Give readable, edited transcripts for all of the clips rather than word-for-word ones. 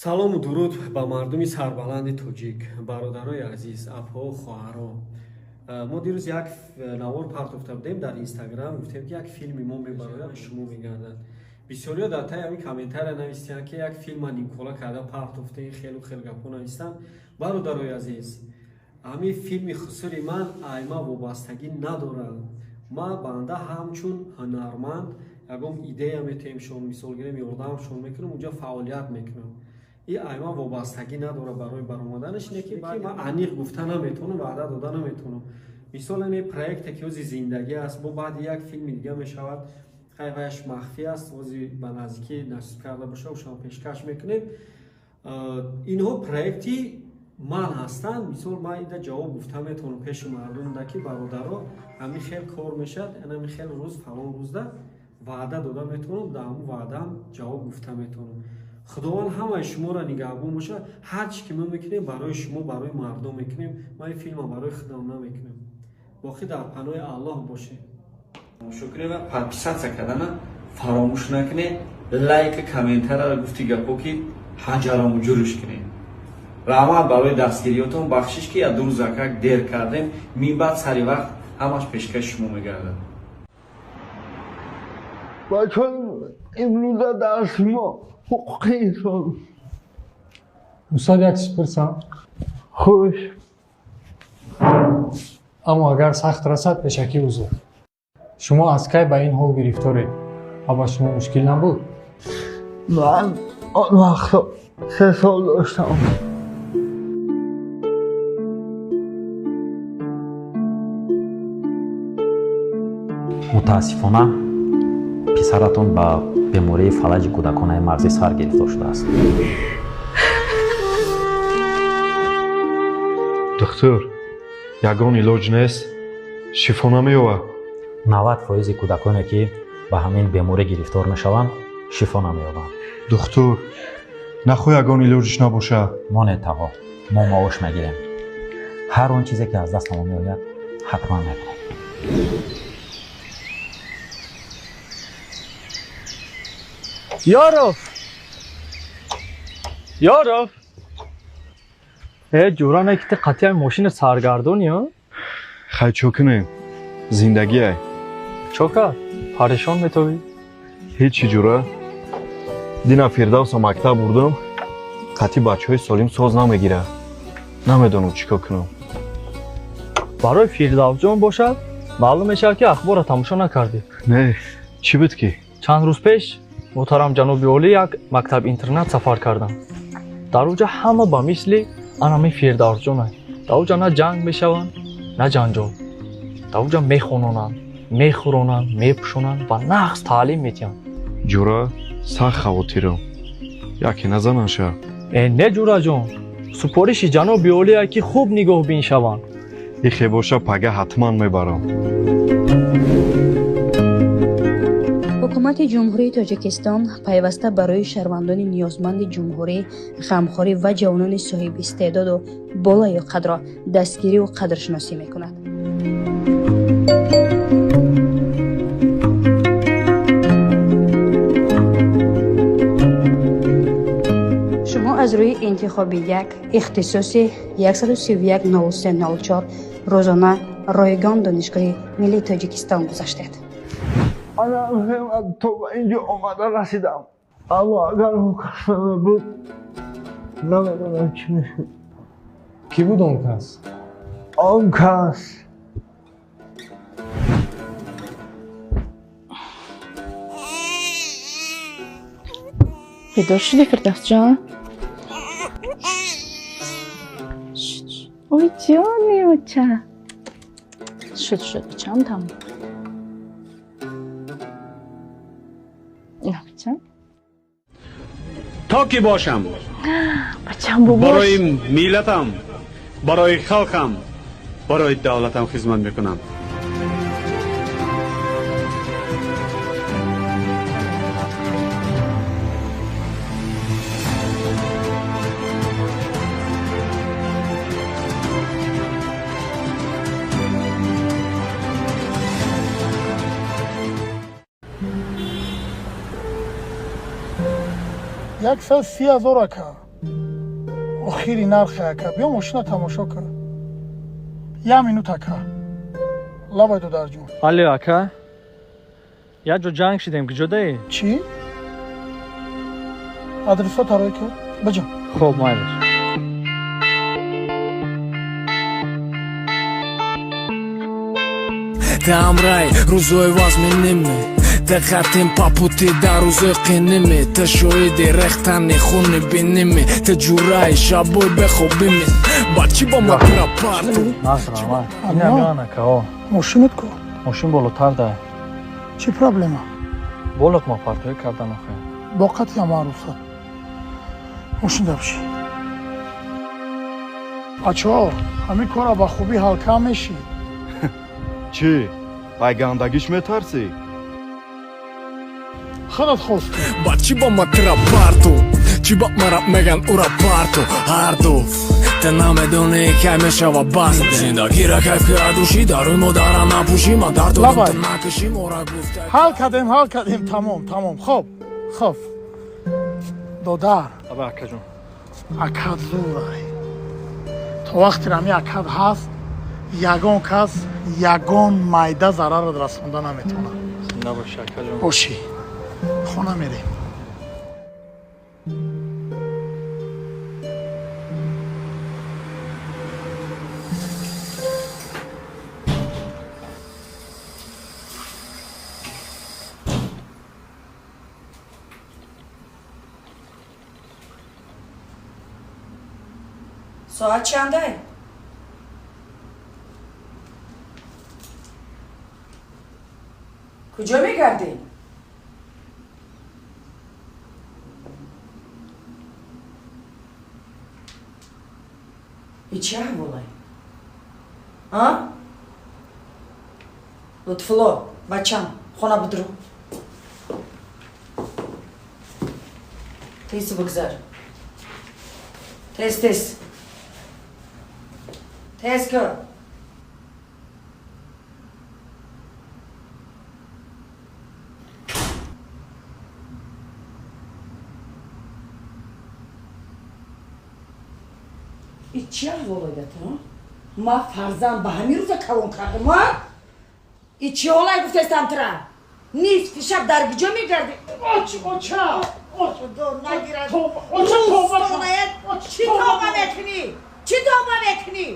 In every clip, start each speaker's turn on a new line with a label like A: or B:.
A: Салому дуруд ба мардуми сарбаланди тоҷик, бародарои азиз, апҳо, хоҳаро. Мо дирӯз як навор партофта будем дар Инстаграм, гуфтем, ки як филми мо мебарояд, шумо мегардад. Бисёриҳо дар таи ҳамин комментария навистанд, ки як филма нимкола карда партофтем, хелу хел гапҳо навистанд. Бародарои азиз, ҳамин филми хусури ман айма вобастагӣ надорад. Ма банда ҳамчун ҳунарманд ягон идея метаҳем шон, мисол гирем, ёрдамшон мекунам, унҷа фаъолият мекунам. И айма вобастагӣ надорад барои баромаданаш, не ки ман аниқ гуфта наметавонам, ваъда дода наметавонам. Мисол, ин проекте ки ҳози зиндагӣ аст, бо баъди як филми дига мешавад, хайваяш махфӣ аст, ҳози ба наздикӣ насиб карда боша, ошам пешкаш мекунем. Инҳо проекти ман ҳастанд. Мисол, ман ида ҷавоб гуфта метавонам пеши мардумда, ки бародаро, ҳамин хел кор мешавад, ҳамин хел рӯз, фалон рӯзда ваъда дода метавонам, дар ҳамун ваъдаам ҷавоб гуфта метавонам. Худованд ҳамаи шуморо нигаҳбон бошад. Ҳар чӣ ки мо мекунем, барои шумо, барои мардум мекунем. Ман ин филма барои худам намекунам. Боқӣ дар паноҳи Аллоҳ бошед.
B: Тамошо кунед ва подписаться кардана фаромӯш накунед, лайка, комментарияро гуфти гапо, ки ҳаҷараму ҷурӯш кунед. Раҳмат барои дастгириётон. Бахшиш, ки як ду рӯзакак дер кардем. Минбаъд сари вақт ҳамаш пешкаши шумо мегардад.
C: Ва чун имрӯза дарси мо ҳуқуқи инсон.
D: Устод, як чиз пурсам?
C: Хуш.
D: Аммо агар сахт расад, пешакӣ узр. Шумо аз кай ба ин ҳол гирифторед ва ба шумо мушкил набуд?
C: Ман он вақто 3 сол доштам.
E: Мутаассифона, писаратон ба бемории фалаҷи кӯдаконаи мағзи сар гирифтор шудааст.
F: Духтур, ягон илоҷ нест? Шифо намеёбад?
E: 90 фоизи кӯдаконе, ки ба ҳамин беморӣ гирифтор мешаванд, шифо намеёбанд.
F: Духтур, нахоҳ ягон илоҷиш набошад?
E: Монед, таҳо, мо маош мегирем. Ҳар он чизе, ки аз дастамон меояд, ҳатман мекунем.
G: Ёров! Ёров! Э, ҷӯра, не ки ти қатъиян мошина саргардонӣ, а?
F: Хай, чо кунем, зиндагиай.
G: Чо кард? Парешон метовӣ?
F: Ҳечи, ҷура. Дина Фирдавса мактаб бурдам, қатъи бачаҳои солим соз намегирад. Намедонам, чӣ кор кунам.
G: Барои Фирдавсҷон бошад, маълум мешавад, ки ахборро тамошо накардӣ.
F: Не, чӣ буд ки?
G: Чанд рӯз пеш муҳтарам ҷаноби олӣ як мактаб интернат сафар кардам. Дар оҷа ҳама ба мисли анами Фирдавсҷонанд. Дар оҷа на ҷанг мешаванд, на ҷанҷол. Дар оҷа мехононанд, мехӯронанд, мепӯшонанд ва нағз таълим медиҳанд.
F: Ҷура, сахт хавотирам, яке назананша.
G: Э, не, ҷураҷон, супориши ҷаноби олие, ки хуб нигоҳбин шаванд.
F: Ихе боша, пага ҳатман мебарам.
H: Ҳукумати Ҷумҳурии Тоҷикистон пайваста барои шаҳрвандони ниёзманди ҷумҳурӣ ғамхорӣ ва ҷавонони соҳибистеъдоду болаёқатро дастгириву қадршиносӣ мекунад. Шумо аз рӯи интихоби як ихтисоси 1310304 рӯзона ройгон Донишгоҳи миллии Тоҷикистон гузаштед.
C: Ана то ба инҷо омада расидам, аммо агар он кас намебуд, намедонам, чӣ мешуд.
D: Кӣ буд он кас?
C: Он кас
I: Бедор шудӣ, Фирдавсҷон? Ой, ҷони оча. Шуд, шуд, очам, тамом. Ина, бачам.
J: То ки бошам,
I: Бачам, бобош.
J: барои миллатам, барои халқам, барои давлатам хизмат мекунам.
K: 130 000, ака. Охири нархе, ака. Биё, мошина тамошо кун. Я минут, ака. Лабай, додарҷон.
G: Алё, ака, як ҷо ҷанг шидем, куҷодаӣ?
K: Чӣ? Адресо тарой ки, биҷа.
G: Хоб, майлиш.
L: Тамрай рӯзои вазминиме, Тақатим папути дар рӯзои қиниме, Та шоҳиди рехтани хуни биниме, Та ҷураи шабои бехобиме. Ба чӣ ба ма тура парту?
K: Мошинат ку?
G: Мошин болотар да.
K: Чӣ проблема?
G: Болоқ ма партоӣ кардан охе.
K: Бо қатъи маърусат. Мошин дабши. Бачаҳо, ҳамин кора ба хубӣ ҳал мешӣ.
F: Чӣ, ай гандагиш метарсӣ?
K: Худат хостӣ.
L: Ба чӣ ба ма тура парту? Чӣ ба мара меган ура парту? Ҳарду Та намедонӣ, кай мешава бас. Зиндагира кайф ки адушӣ, дар рӯи модара напӯшӣ. Ман дард додам, ту накушӣ, мора гуфта.
K: Ҳал кардем, ҳал кардем, тамом, тамом. Хоб, хоб, додар.
G: Аба, акаҷон.
K: Акад зурай. То вақте рами акад ҳаст, ягон кас ягон майда зарарат расонда наметавонад.
G: Набоши, акаҷон.
K: Бошӣ, хона мерем.
M: Соат чандай? Куҷо мегардӣ? И чӣ аҳволай? А? Лутфулло, бачам, хона будуру. Тез бигзар. Тез, тез. Тез кун. И чӣ аҳволай ту? Ма фарзанд ба ҳамин рӯза калон кардам, а? И чӣ ҳолай гуфтестам тура? Нисфи шаб дар куҷо мегардӣ?
K: Оч, оча!
M: Худо нагирад.
K: Оча, тавба.
M: Чӣ тавба мекунӣ? Чӣ тавба мекунӣ?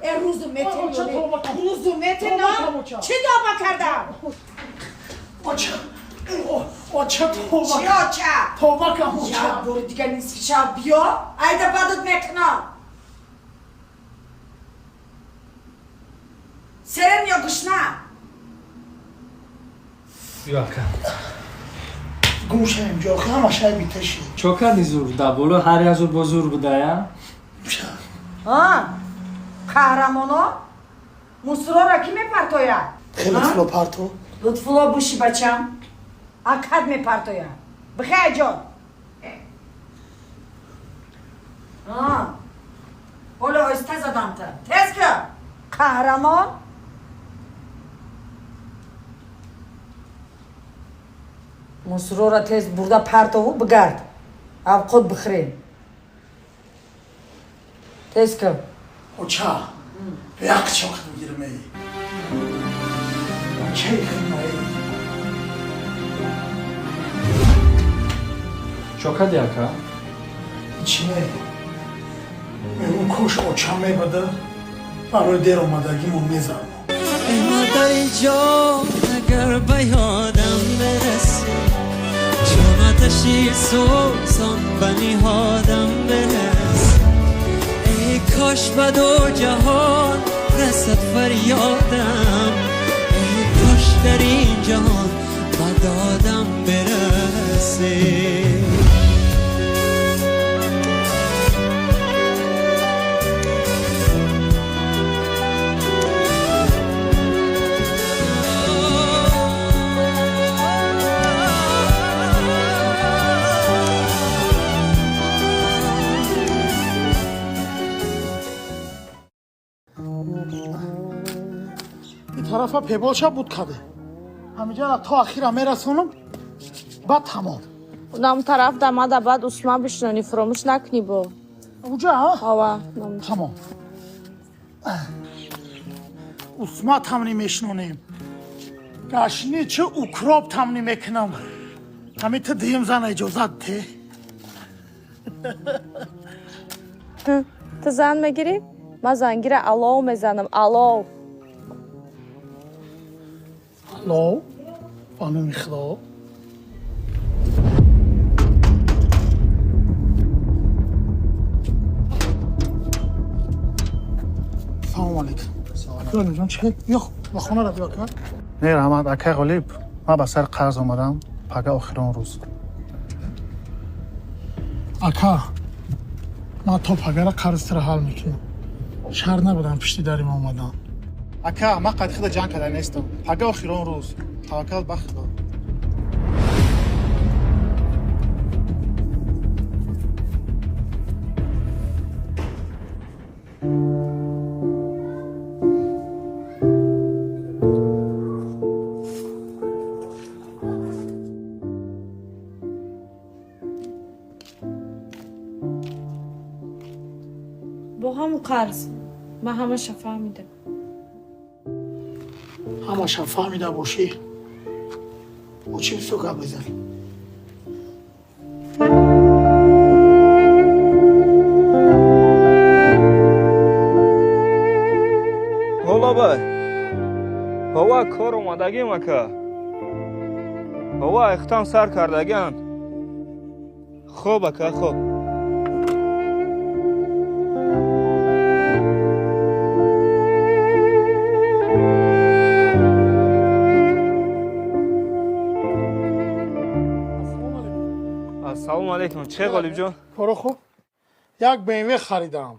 M: Э, рӯзу метен, рӯзу метен, чӣ тавба кардам?
K: Оча, оча, тавба.
M: Чӣ оча?
K: Тавба кам, оча.
M: Як бори дига нисфи шаб биё, айда бадат мекунам. Серем ё гушна?
G: Биё, ака.
K: Гум шавем ҷо, ҳама шай биташи.
G: Чо кардӣ зур? Дар боло ҳар як зур бо зур будая?
M: А? Қаҳрамоно? Мусуроро кӣ мепартояд?
K: Хеле Лутфулло парто.
M: Лутфулло, буши, бачам. Акад мепартояд. Бихай, ҷон. А? Ҳоло оҳиста задам та. Тез кун. Қаҳрамон? Мусуроро тез бурда партову бигард. Авқот бихӯрем. Тез кун.
K: Оча, як чоқ мегирмей. Чай химай.
G: Чо кардӣ, ака?
K: Чӣ не? Мегум, кош оча мебада, барои дер омадагимон мезанам.
N: Эй модари ҷон, агар ба ёдам бирасӣ, чун оташи сӯзон ба ниҳодам бирасӣ. Эй кош ба ду ҷаҳон расад фарёдам, эй кош дар ин ҷаҳон ба додам бирасӣ.
K: Ин тарафа пеболша буд каде. Ҳамиҷара то ахира мерасонам, баъд тамом.
O: Унам тараф дамада, баъд усма бишнонӣ, фуромӯш накунӣ бо.
K: Уҷа?
I: Ава.
K: Тамом. Усма тамни мешинонем. Гашни чӣ укроп тамни мекунам. Ҳами ту дуюм зан иҷозат те.
I: Ту зан мегирӣ? Ман зангира алов мезанам, алов.
K: Алов? Ба номи Худо. Салом алейкум. Акром ҷон, чӣ? Ёх, ба хона ра биё ка.
O: Не, раҳмат, акай Ғолиб, ман ба сари қарз омадам, пага охирон рӯз.
K: Ака, ман то пагара қарзи туро ҳал мекунам. Шар набудам пишти дари ма омадан.
O: Ака, ман қайди худа ҷанг карда нестам. Пага охирон рӯз. Таваккал ба Худо.
I: Бо ҳамун қарз ман ҳамаша фаҳмидам.
K: Ҳамаша фаҳмида бошӣ, бо чӣ бисёр гап мезанӣ?
P: Ҳолабай, ҳова кор омадагим ака. Ҳова айхтам сар кардагианд. Хоб ака, хоб. Ассалому алейкум. Чӣ Ғолибҷон?
K: Коро хуб? Як БМВ харидам.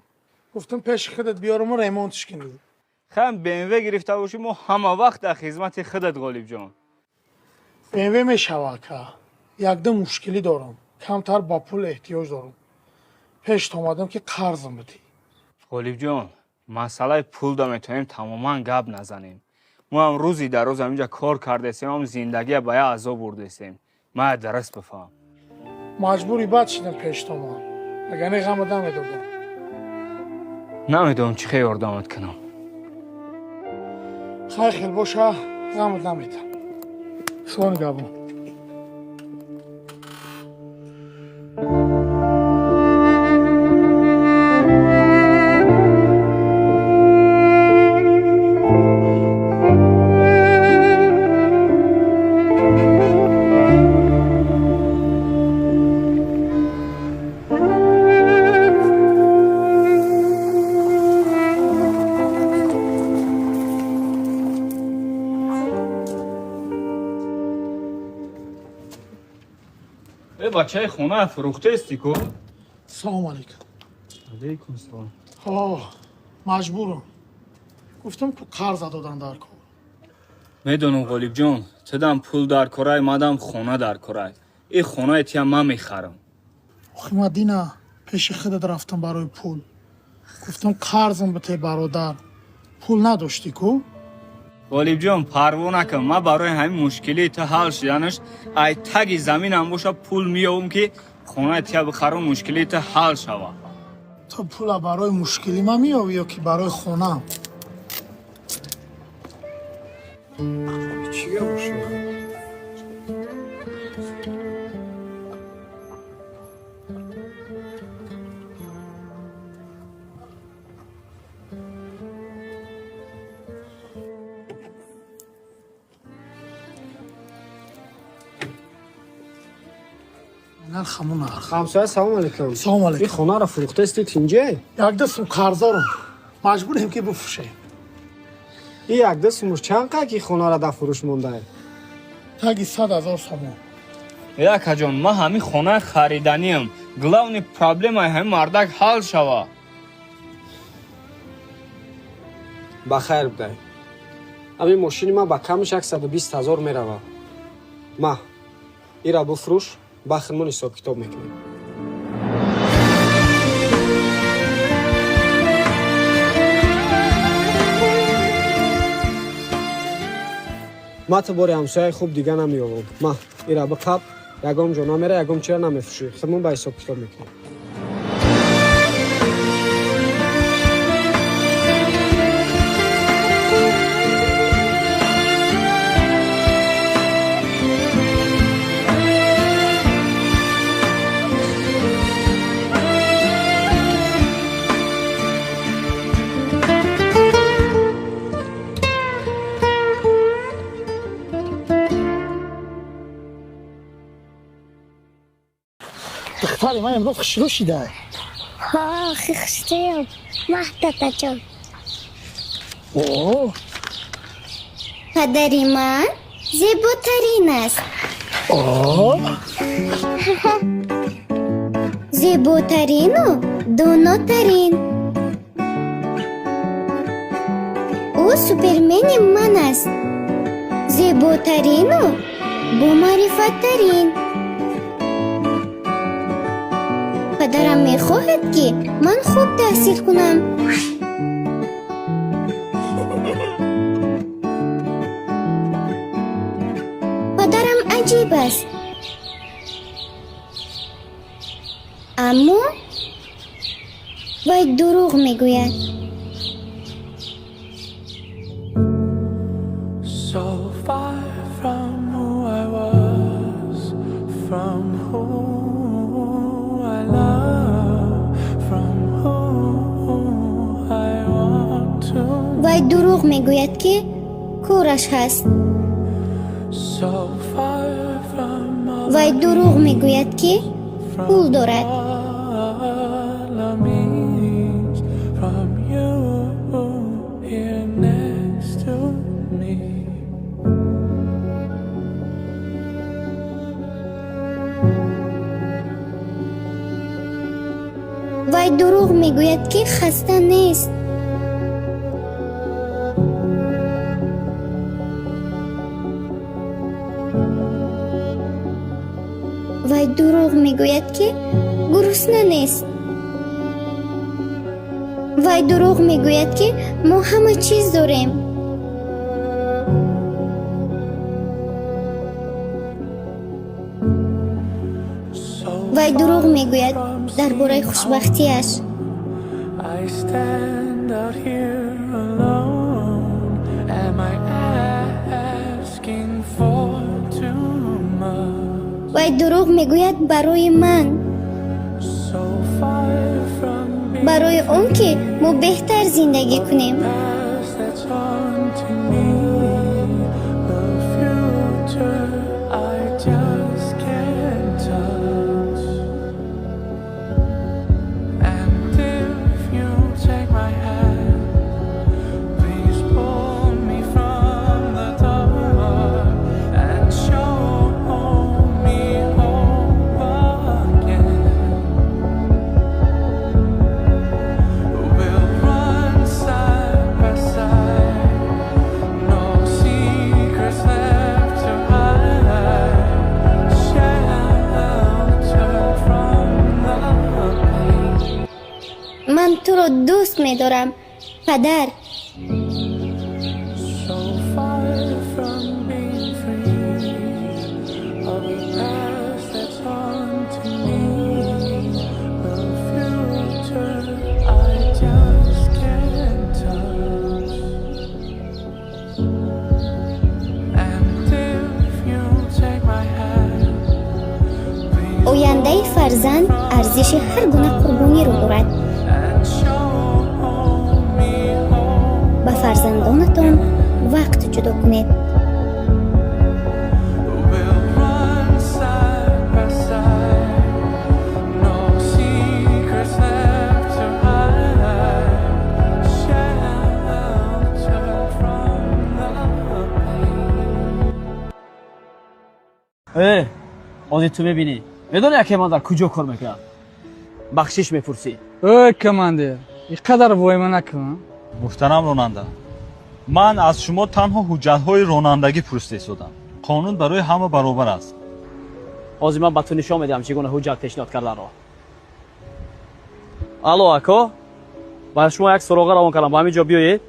K: Гуфтам пеши худат биёруму ремонтш кунӣ.
P: Хам БМВ гирифта бошӣ, мо ҳама вақт дар хизмати худат, Ғолибҷон.
K: БМВ мешава, ака. Якду мушкилӣ дорам. Камтар ба пул эҳтиёҷ дорам. Пешт омадам ки қарзам бидӣ.
P: Ғолибҷон, масъалаи пул да метавонем тамоман гап назанем. Мо ҳам рӯзи дар рӯз ҳаминҷа кор кардесем, ҳам зиндагия ба як азоб бурдесем. Ман дарст бифаҳм.
K: Маҷбури бад шидам пешт омад. Агар не ғама намедодам.
P: Намедонам чӣ хел ёрдамат кунам.
K: Хай хел боша, ғамат наметам. Худо нигаҳбон.
P: Бачаи хона фурӯхтаисти ку?
K: Салом алейкум.
P: Алейкум салом.
K: Ҳо, маҷбурам. Гуфтам ку қарза додан дар кор.
P: Медонам Ғолибҷон, тудам пул дар корай, мадам хона дар корай. Ин хонаи тиям ман мехарам.
K: Охи Мадина, пеши худат рафтам барои пул. Гуфтам қарзам бите бародар. Пул надоштӣ ку?
P: Ғолибҷон, парво накун. Ман барои ҳамин мушкилии ту ҳал шуданаш ай таги заминам боша пул меёбам ки хонаи тия бихарам, мушкилии ту ҳал шава.
K: Ту пула барои мушкилӣ ман меёбӣ ё ки барои хонаам?
A: Чӣ гап боша? Ҳамсоя, салом алейкум.
K: Салом алейкум.
A: Ин хонаро фурӯхтаистед инҷа?
K: Якда сум қарздорам. Маҷбурем ки бифурӯшем.
A: Ин якда сумуш чанд қад ки хонаро дар фурӯш мондаед?
K: Таги 100 000 сомон.
P: Якаҷон, ман ҳамин хона хариданиям. Главни проблемаи ҳамин мардак ҳал шава.
A: Ба хайр будай. Ҳамин мошини ман ба камаш 120 000 мерава. Ма, ира бифурӯш, ба хидмон ҳисоб-китоб мекунем. Ма ту бори ҳамсояи хуб дига намеёвам. Ма, ира биқаб, ягон ҷо намера, ягон чира намефурӯшӣ. Хидмон ба ҳисоб-китоб мекунем.
K: Духтари ман имрӯз хушрӯ шида.
Q: Ҳа, хушрӯям. Маҳ дadaҷон.
K: О,
Q: Падари ман зеботарин аст.
K: О,
Q: Зеботарину донотарин. Ӯ супермени ман аст. Зеботарину бомаърифаттарин. Падарам мехоҳад, ки ман хуб таҳсил кунам. Падарам аҷиб аст. Аммо вай дурӯғ мегӯяд.
N: So far from who I was, from who I love, from who I want to.
Q: Вай дурӯғ мегӯяд, ки кораш ҳаст.
N: So far from all
Q: Вай дурӯғ мегӯяд, ки пул дорад.
N: all of means, from you here next to me.
Q: Вай дурӯғ мегӯяд, ки хаста нест. Вай дурӯғ мегӯяд, ки гурусна нест. Вай дурӯғ мегӯяд, ки мо ҳама чиз дорем. Вай дурӯғ мегӯяд дар бораи хушбахтиаш.
N: I stand out here alone. Am I asking for too much?
Q: Вай дурӯғ мегӯяд барои ман,
N: So far from being
Q: барои он ки мо беҳтар зиндагӣ кунем.
N: past that's haunting me. The future I just can't touch. And if you take my hand, please pull me from the dark and show me hope again. We'll run side by side, no secrets left to hide. Shelter from the pain.
Q: Ман туро дӯст медорам, падар.
N: So far from being free of the past that's haunting me. The future I just can't touch. And if you take my hand, please
Q: Ояндаи фарзанд арзиши ҳар гуна қурбониро дорад.
N: and show me hope.
Q: Ба фарзандонатон вақт ҷудо кунед.
N: We'll run side by side, no secrets left to hide. Shelter from the pain.
R: Э, ҳозир ту мебинӣ. Медонӣ, яке ман дар куҷо кор мекунам? Бахшиш мепурсӣ.
S: Ой, командир, ин қадар войма накун.
T: Муҳтарам ронанда, ман аз шумо танҳо ҳуҷҷатҳои ронандагӣ пурсида истодам. Қонун барои ҳама баробар аст.
R: Ҳозир ман ба ту нишон медиҳам, чӣ гуна ҳуҷҷат пешниҳод карданро. Алло, ако, ба шумо як суроға равон кардам, ба ҳамин ҷо биёед.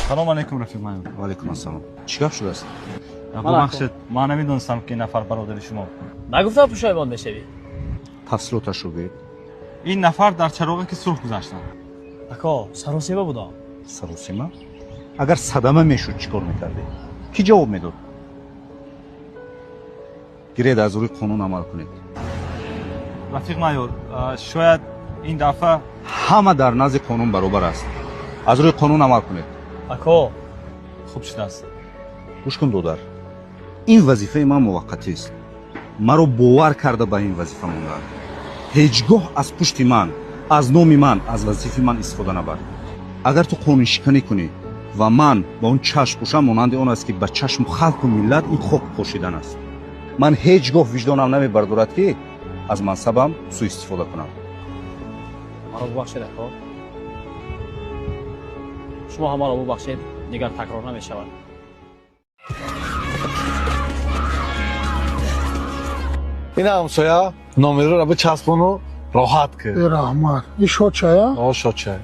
T: Салом алейкум, рафиқ майор.
U: Ва алейкум ассалом. Чӣ гап шудааст?
T: Бубахшед, ман намедонистам, ки ин нафар бародари шумо.
R: Нагуфтам, пушаймон мешавӣ.
U: Тафсилоташро гӯед.
T: Ин нафар дар чароғе ки сурх гузаштанд.
R: Ако, саросема будам.
U: Саросема? Агар садама мешуд, чӣ кор мекардед? Кӣ ҷавоб медод? Гиред, аз рӯи қонун амал кунед.
T: Рафиқ майор, шояд ин дафъа.
U: Ҳама дар назди қонун баробар аст. Аз рӯи қонун амал кунед.
R: Ако.
T: Хуб шудааст.
U: Гӯш кун, додар, ин вазифаи ман муваққатист. Маро бовар карда ба ин вазифа мондаанд. Ҳеҷ гоҳ аз пушти ман, аз номи ман, аз вазифаи ман истифода набар. Агар ту қонуншиканӣ кунӣ ва ман ба он чашм пӯшам, монанди он аст, ки ба чашму халқу миллат ин хок пошидан аст. Ман ҳеҷ гоҳ виҷдонам намебардорад, ки аз мансабам суистифода кунам.
R: Маро бубахшед, ако. Шумо ҳамаро бубахшед, дигар такрор намешавад.
B: Ин ҳамсоя номерро бичаспону роҳат кӣ.
K: Э, раҳмат. И шотчая?
B: О, шотчай.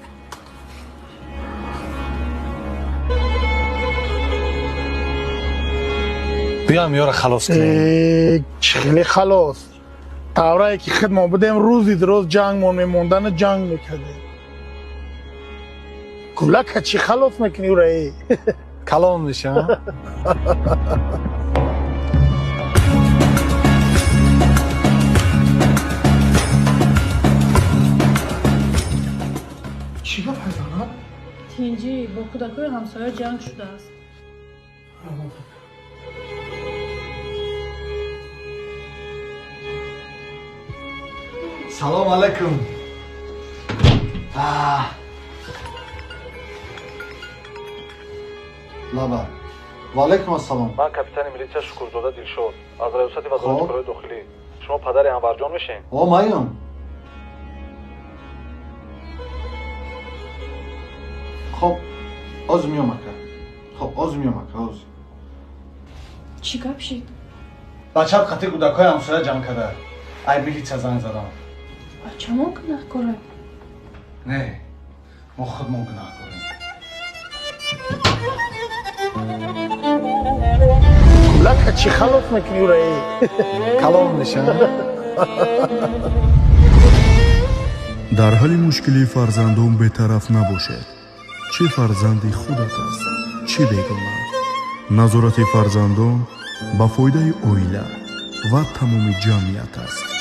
B: Биям ёра халос кунем.
K: Э, чӣ хеле халос? Таврае ки худмон будем, рӯзи дуроз ҷангмон мемондана ҷанг мекардем. Кулака чӣ халос мекунӣ ура? Э?
B: Калон меша.
K: Чӣ гап ҳайзанат?
I: Тинҷӣ, бо кӯдакҳои ҳамсоя ҷанг шудааст.
B: Салом алайкум. Лаба. Ва алайкум ассалом.
V: Ман капитани милитсия Шукурзода Дилшод аз раёсати вазорати корҳои дохилӣ. Шумо падари Анварҷон мешед?
B: О, маям. Хоб, оз меом, ака. Хоб, оз меом, ака, оз.
I: Чӣ гап шид?
B: Бачат қати кӯдакҳои ҳамсоя ҷанг карда. Ай милитсия занг задам.
I: Бачамон гунаҳкоранд?
B: Не, мо худмон гунаҳкорем.
K: Кулака чӣ халос мекунӣ ура? Э?
B: Калон меша.
W: Дар ҳалли мушкилии фарзандон бетараф набошед. Чӣ фарзанди худат аст, чӣ бегона. Назорати фарзандон ба фоидаи оила ва тамоми ҷамъият аст.